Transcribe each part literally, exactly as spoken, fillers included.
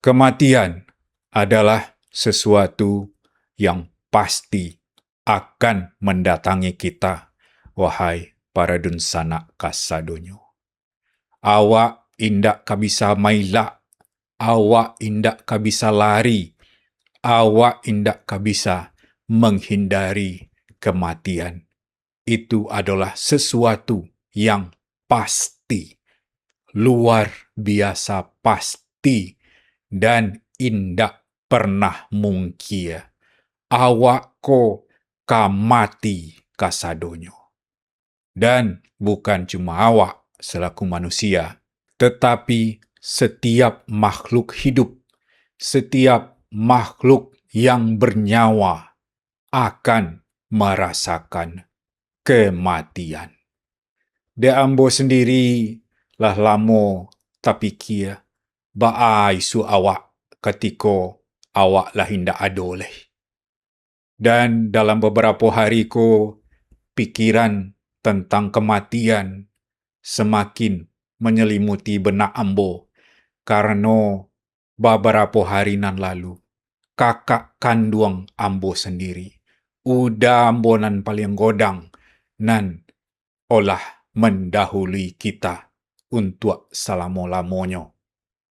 Kematian adalah sesuatu yang pasti akan mandatangi kita, wahai para dunsanak kasadonyo. Awak indak ka bisa mailak, awak indak ka bisa lari, awak indak ka bisa manghindari kematian. Itu adolah sasuatu yang pasti, luar biasa pasti, dan indak parnah mungkin. Awak ko ka mati kasadonyo. Dan bukan cuma awak salaku manusia, tatapi satiap makhluk hidup, satiap makhluk yang bernyawa akan marasakan kamatian. Dek ambo sandiri lah lamo tapikia, baa isuak awak katiko awak lah indak ado lai. Dan dalam babarapo hari ko, pikiran tantang kamatian samakin manyalimuti banak ambo, karano babarapo hari nan lalu, kakak kanduang ambo sandiri, uda ambo nan paliang godang, nan olah mandahului kita untuak salamo-lamonyo.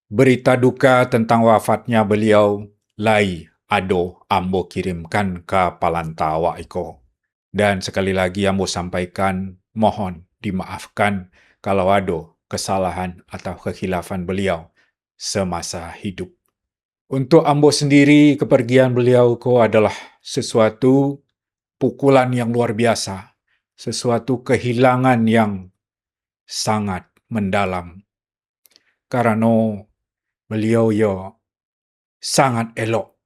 Barita duka tantang wafatnya baliau lai ado ambo kirimkan ka palanta awak iko. Dan sakali lagi ambo sampaikan, mohon dimaafkan kalau ado kasalahan atau kakhilafan baliau samasa hidup. Untuak ambo sandiri, kapargian baliau ko adalah sasuatu pukulan yang luar biasa, sasuatu kahilangan yang sangat mandalam. Karano baliau yo sangat elok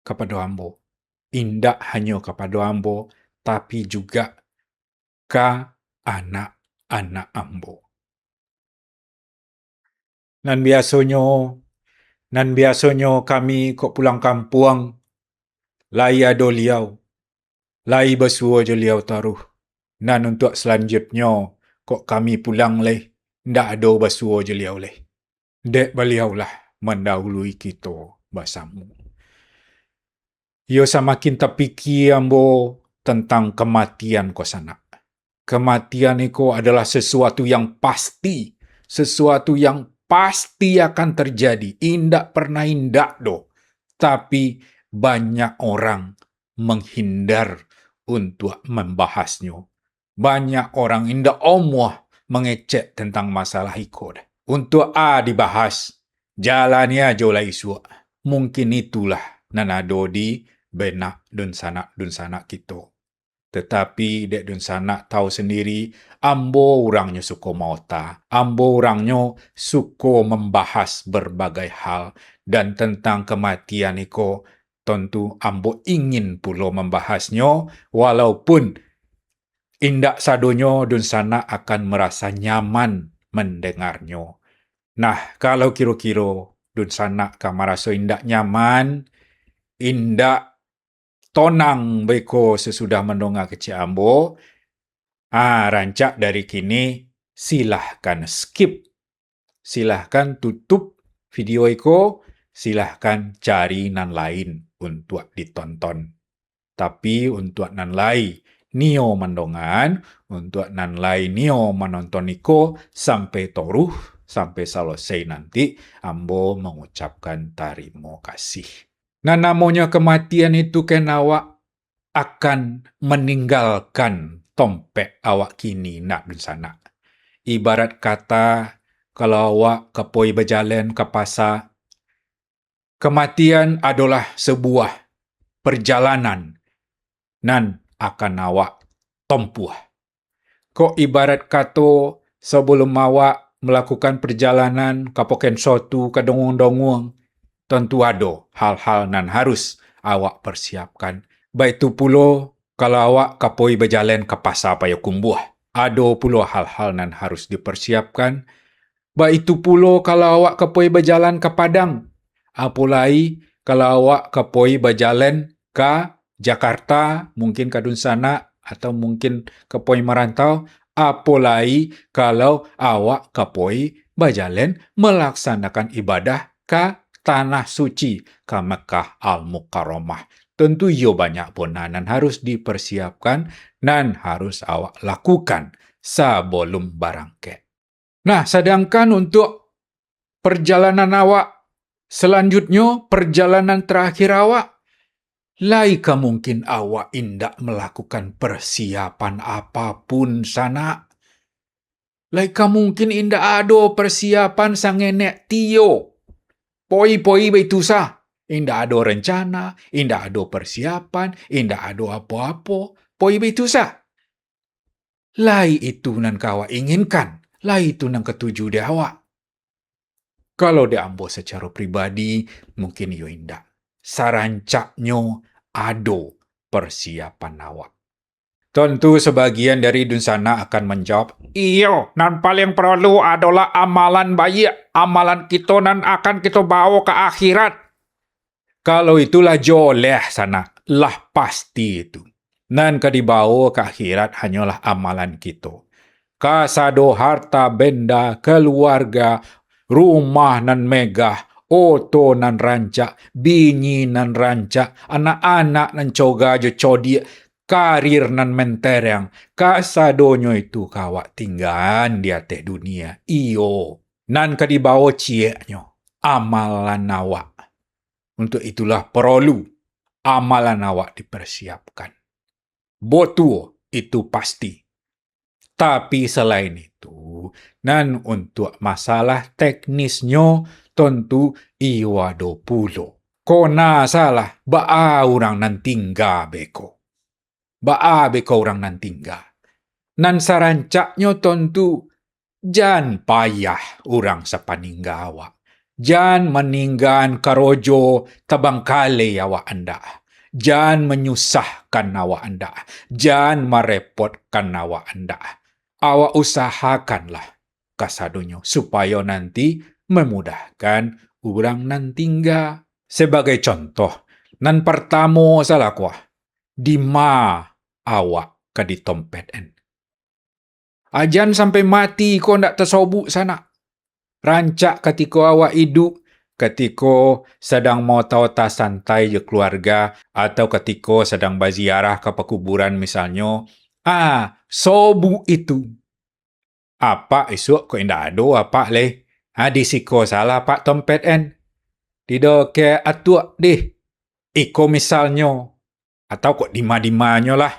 kapado ambo. Indak hanyo kapado ambo, tapi juga ka anak-anak ambo. Nan biasonyo, nan biasonyo kami kok pulang kampuang, lai ado liau, lai basuo jo liau taruh. Nan untuak salanjutnyo, kok kami pulang lai, ndak ado basuo jo liau lai. Dek baliau lah mandahului kito basamo. Iyo samakin tapikia ambo tantang kamatian ko sanak. Kamatian iko adalah sasuatu yang pasti, sasuatu yang pasti akan tarjadi, indak parnah indak doh. Tapi, banyak orang manghindar untuak mambahasnyo. Banyak orang indak omuah mangecek tantang masalah iko doh. Untuak a dibahas, jalani ajo lah isuak. Mungkin itulah nan ado di banak dunsanak-dunsanak kito. Tatapi, dek dunsanak tahu sandiri, ambo urangnyo suko maota, ambo urangnyo suko mambahas barbagai hal, dan tantang kamatian iko, tantu ambo ingin pulo mambahasnyo, walaupun indak sadonyo dunsanak akan marasa nyaman mandangarnyo. Nah, kalau kiro-kiro dunsanak ka maraso indak nyaman, indak tonang beko sasudah mandonga kecek ambo, ah, rancak dari kini silahkan skip. Silahkan tutup video iko, silahkan cari nan lain untuak ditonton. Tapi untuak nan lai nio mandongan, untuak nan lai nio manonton iko sampai toruh, sampai salosai nanti, ambo mangucapkan tarimo kasih. Nan namonyo kamatian itu kan awak akan maninggalkan tompek awak kini, nak dunsanak. Ibarat kata, kalau awak ka poi bajalan ka pasa, kamatian adolah sabuah parjalanan nan akan awak tompuah. Kok ibarat kato, sabalum awak malakukan parjalanan ka Pokenso tu ka Donguang-Donguang, tantu ado hal-hal nan harus awak parsiapkan. Baitu pulo, kalau awak ka poi bajalan ka Pasa Payakumbuah, ado pulo hal-hal nan harus diparsiapkan. Baitu pulo, kalau awak ka poi bajalan ka Padang, apo lai kalau awak ka poi bajalan ka Jakarta, mungkin ka dunsanak, atau mungkin ka poi marantau, apo lai kalau awak ka poi bajalan malaksanakan ibadah ka tanah suci, ka Mekah Al-Mukarramah. Tentu iyo banyak bona nan harus dipersiapkan, nan harus awak lakukan sabalum barangkek. Nah, sadangkan untuk perjalanan awak salanjutnyo, perjalanan terakhir awak, lai ka mungkin awak indak melakukan persiapan apapun, sanak. Lai ka mungkin indak ado persiapan sangenek tiyo. Poi-poi baitu sa. Indak ado rencana, indak ado persiapan, indak ado apo-apo. Poi baitu sa. Lai itu nan ka awak inginkan, lai itu nan katuju dek awak. Kalau dek ambo sacaro pribadi, mungkin iyo indak. Sarancaknyo ado persiapan awak. Tantu sabagian dari dunsanak akan manjawab, "Iyo, nan paliang paralu adolah amalan baiak, amalan kito nan akan kito bawo ka akhirat." Kalau itulah joleh sanak, lah pasti itu. Nan ka dibawo ka akhirat hanyolah amalan kito. Kasado harta benda, kaluarga, rumah nan megah, oto nan rancak, bini nan rancak, anak-anak nan coga jo codiak, karir nan mentereng, kasadonyo itu ka awak tinggaan di ateh dunia. Iyo, nan ka dibawo cieknyo, amalan awak. Untuk itulah porolu amalan awak dipersiapkan. Botuo itu pasti. Tapi salain itu, nan untuak masalah teknisnyo, tontu iyo ado pulo. Kona salah, baa urang nan tingga beko? Baa beko urang nan tingga? Nan sarancaknyo tontu, jan payah urang sapaningga awak. Jan maninggaan karojo tabangkalai awak andak. Jan manyusahkan awak andak. Jan marepotkan awak andak. Awak usahakanlah kasadonyo supayo nanti mamudahkan urang nan tingga. Sabagai contoh, nan partamo salah ko, dima awak ka ditompet-an. Ajan sampai mati ko ndak tasobuk sanak. Rancak katiko awak iduik, katiko sadang maota-ota santai jo kaluarga, atau katiko sadang baziarah ka pakuburan misalnyo, ah, sobuk itu. Apak isuak kok indak ado apak lai. Ah, di siko salah apak tompet-an. Di dokek atuak dih. Iko misalnyo. Atau kok dima-dimanyo lah.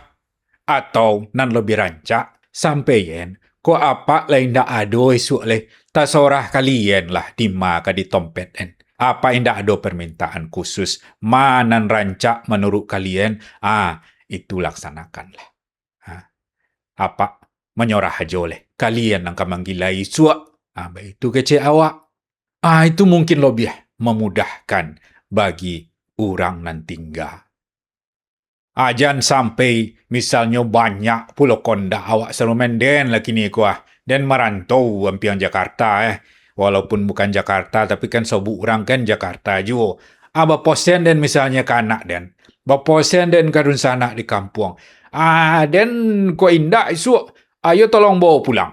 Atau nan labiah rancak, sampean, kok apak lai indak ado isuak lai, tasorah kalian lah dima ka ditompet-an. Apak indak ado permintaan khusus, ma nan rancak manuruik kalian, ah, itu laksanakanlah. Ha. Apak manyorah ajo lai, kalian nan ka manggilai isuak. Ah, baitu kecek awak. Ah, itu mungkin labiah mamudahkan bagi urang nan tingga. Ah, jan sampai misalnyo banyak pulo kondak awak sarumen den lah kini ko ah. Den marantau ampiang Jakarta, eh. Walaupun bukan Jakarta, tapi kan sobuk urang kan Jakarta juo. Ah, baposen den misalnyo ka anak den. Baposen den ka dunsanak di kampuang. Ah, den kok indak isuak, ayo tolong bawo pulang.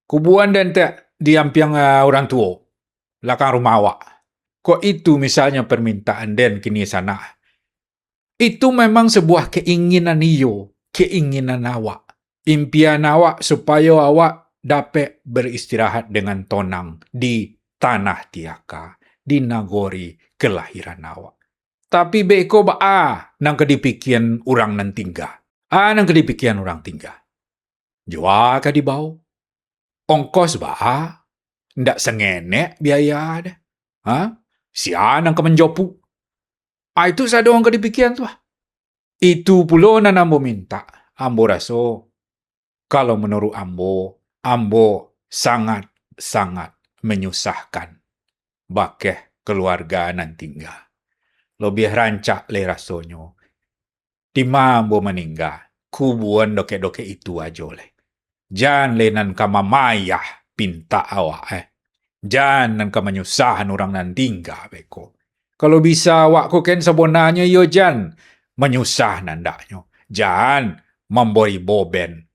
Kubuan den tek di ampiang, ah, urang tuo, lakang rumah awak. Kok itu misalnyo permintaan den kini sanak. Itu memang sebuah keinginan iyo, keinginan awak. Impian awak supayo awak dapek beristirahat dengan tonang di tanah tiaka, di nagori kelahiran awak. Tapi beko baa nan ka dipikian urang nan tingga? A nan ka dipikian urang tingga? Jua ka dibawo? Ongkos baa? Ndak sangenek biaya deh. Ha? Sia nan ka manjopu? A, itu sado nan ka dipikian tu ah. Itu pulo nan ambo mintak. Ambo raso, kalau manuruik ambo, ambo sangat-sangat manyusahkan bakeh kaluarga nan tingga. Labiah rancak lai rasonyo, dima ambo maningga, kubuan dokek-dokek itu ajo lai. Jan lai nan ka mamayah pintak awak, eh. Jan nan ka manyusahan urang nan tingga beko. Kalau bisa awak ko ken sabonanyo iyo jan manyusah nan andaknyo. Jan mambari boben.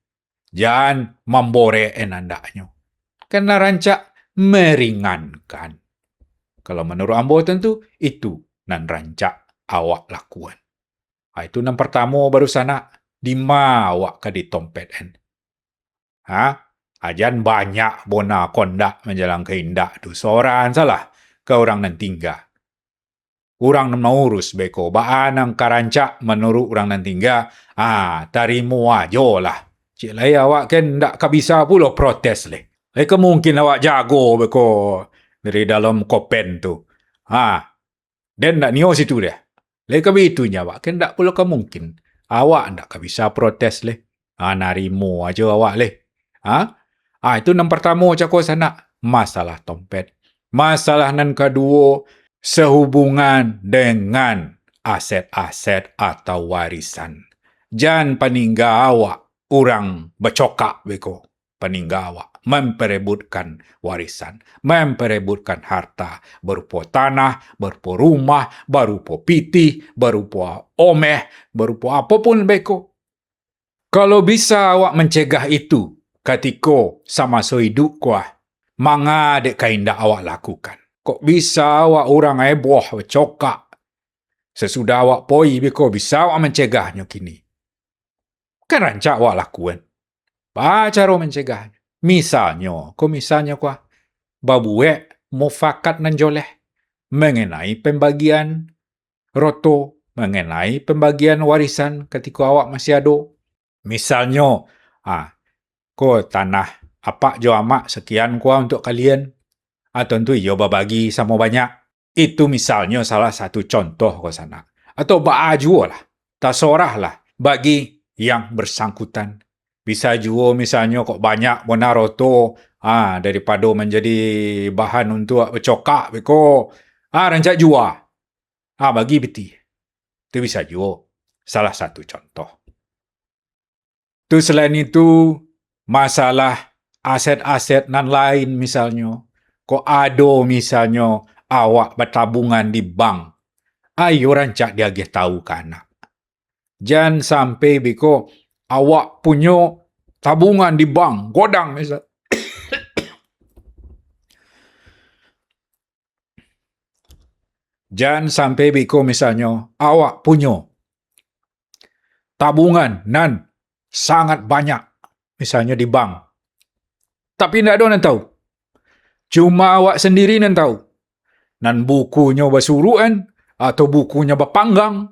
Jan mamborek nan andaknyo. Ken lah rancak meringankan. Kalau manuruik ambo tantu, itu nan rancak awak lakuan. Ha, itu nan partamo baru sanak, dima awak ka ditompet en. Ha? Ajan banyak bona kondak manjalang kaindak tu. Soran salah ka urang nan tingga. Urang nan maurus beko, baa nan ka rancak manuruik urang nan tingga, ha, tarimo ajo lah. Cik lai awak kan ndak ka bisa pulo protes leh. Lai ka mungkin awak jago beko dari dalam kopen tu. Ha, den ndak nio situ deh. Lai ka bitunyo awak kan ndak pulo ka mungkin. Awak ndak ka bisa protes leh. Ha, narimo ajo awak leh. Ha? Ha, itu nan partamo cako sanak, masalah tompet. Masalah nan kaduo, sahubungan dengan aset-aset atau warisan. Jan paningga awak urang bacokak beko. Paningga awak mamperebutkan warisan, mamperebutkan harta, barupo tanah, barupo rumah, barupo pitih, barupo omeh, barupo apopun beko. Kalau bisa awak mancegah itu katiko samaso iduik ko, ah, manga dek ka indak awak lakukan? Kok bisa awak urang eboh bacokak, sasudah awak poi beko bisa awak mancegahnyo kini? Kan rancak awak lakuan. Baa caro mancegahnyo? Misalnyo, ko misalnyo ko, ah, babuek mufakat nan joleh mangenai pambagian roto, mangenai pambagian warisan katiko awak masih ado. Misalnyo, ah, ko tanah apak jo amak sakian ko, ah, untuak kalian, ah, tantu iyo babagi samo banyak. Itu misalnyo salah satu contoh ko sanak. Atau baa juo lah, tasorah lah bagi yang bersangkutan. Bisa juo misalnyo kok banyak bona roto, ah, daripado manjadi bahan untuak bacokak beko, ah, rancak jua. Ah, bagi pitih. Itu bisa juo salah satu contoh. Tu selain itu, masalah aset-aset nan lain misalnyo, kok ado misalnyo awak batabungan di bank, ayo rancak diagiah tahu ka anak. Jan sampai beko awak punyo tabungan di bank, godang misal. Jan sampai beko misalnyo awak punyo tabungan nan sangat banyak, misalnyo di bank. Tapi ndak ado nan tahu. Cuma awak sandiri nan tahu. Nan bukunyo basurukan atau bukunyo bapanggang,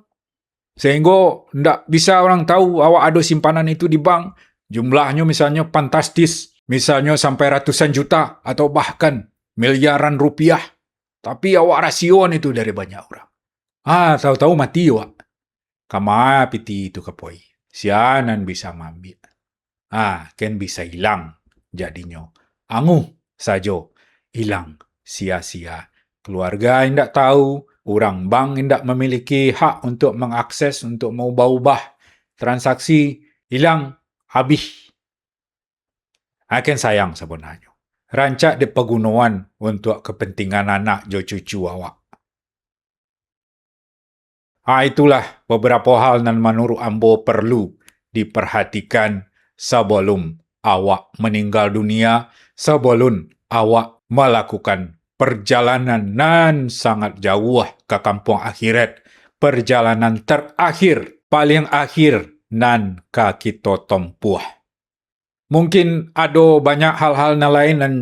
sehinggo ndak bisa urang tahu awak ado simpanan itu di bank. Jumlahnyo misalnyo fantastis, misalnyo sampai ratusan juta atau bahkan miliaran rupiah. Tapi awak rasioan itu dari banyak urang. Ah, tahu-tahu mati awak. Kama pitih tu ka poi? Sia nan bisa maambiak? Ah, kan bisa ilang jadinyo. Anguh sajo ilang sia-sia. Keluarga indak tahu, urang bank indak mamiliki hak untuk mengakses, untuk maubah-ubah. Transaksi ilang, abih. Akan sayang sabananyo. Rancak dipagunoan untuak kapantingan anak jo cucu awak. Ah, itulah babarapo hal nan manuruik ambo parlu diparhatikan sabalum awak maninggal dunia, sabalum awak malakukan parjalanan nan sangat jauah ka kampuang akhirat, parjalanan tarakhir, paling akhir nan ka kito tompuah. Mungkin ado banyak hal-hal nan lain nan,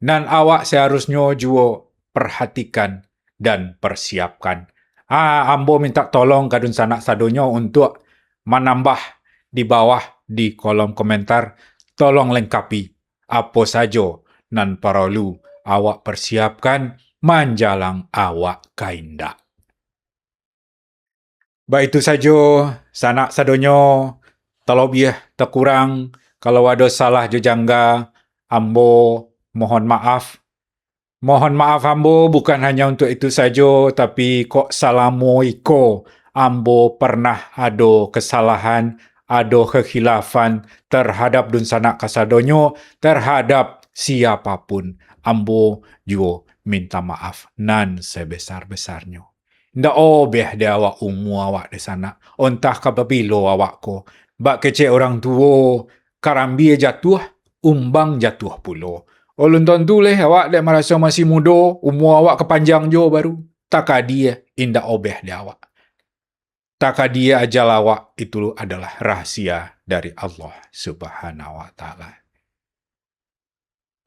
nan awak saharusnyo juo parhatikan dan parsiapkan. Ah, ambo minta tolong ka dunsanak sadonyo untuak manambah di bawah di kolom komentar, tolong lengkapi apo sajo nan paralu awak parsiapkan manjalang awak ka indak. Baitu sajo, sanak sadonyo, talabiah takurang, kalau ado salah jo jangga, ambo mohon maaf. Mohon maaf ambo bukan hanya untuak itu sajo, tapi kok salamo iko ambo parnah ado kasalahan, ado kakhilafan tarhadap dunsanak kasadonyo, tarhadap siapapun, ambo juo minta maaf nan sabesar-besarnyo. Indak obeh dek awak umua awak di sanak. Ontah ka babilo awak ko. Bak kecek urang tuo, karambia jatuah, umbang jatuah pulo. Ulun tantu leh awak dek maraso masih mudo, umua awak ka panjang juo baru. Takadie indak obeh dek awak. Takadie ajal awak itu adalah rahasia dari Allah Subhanahu wa Ta'ala.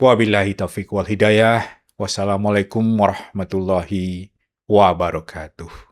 Wabillahi taufik wal hidayah. Wassalamualaikum warahmatullahi wabarakatuh.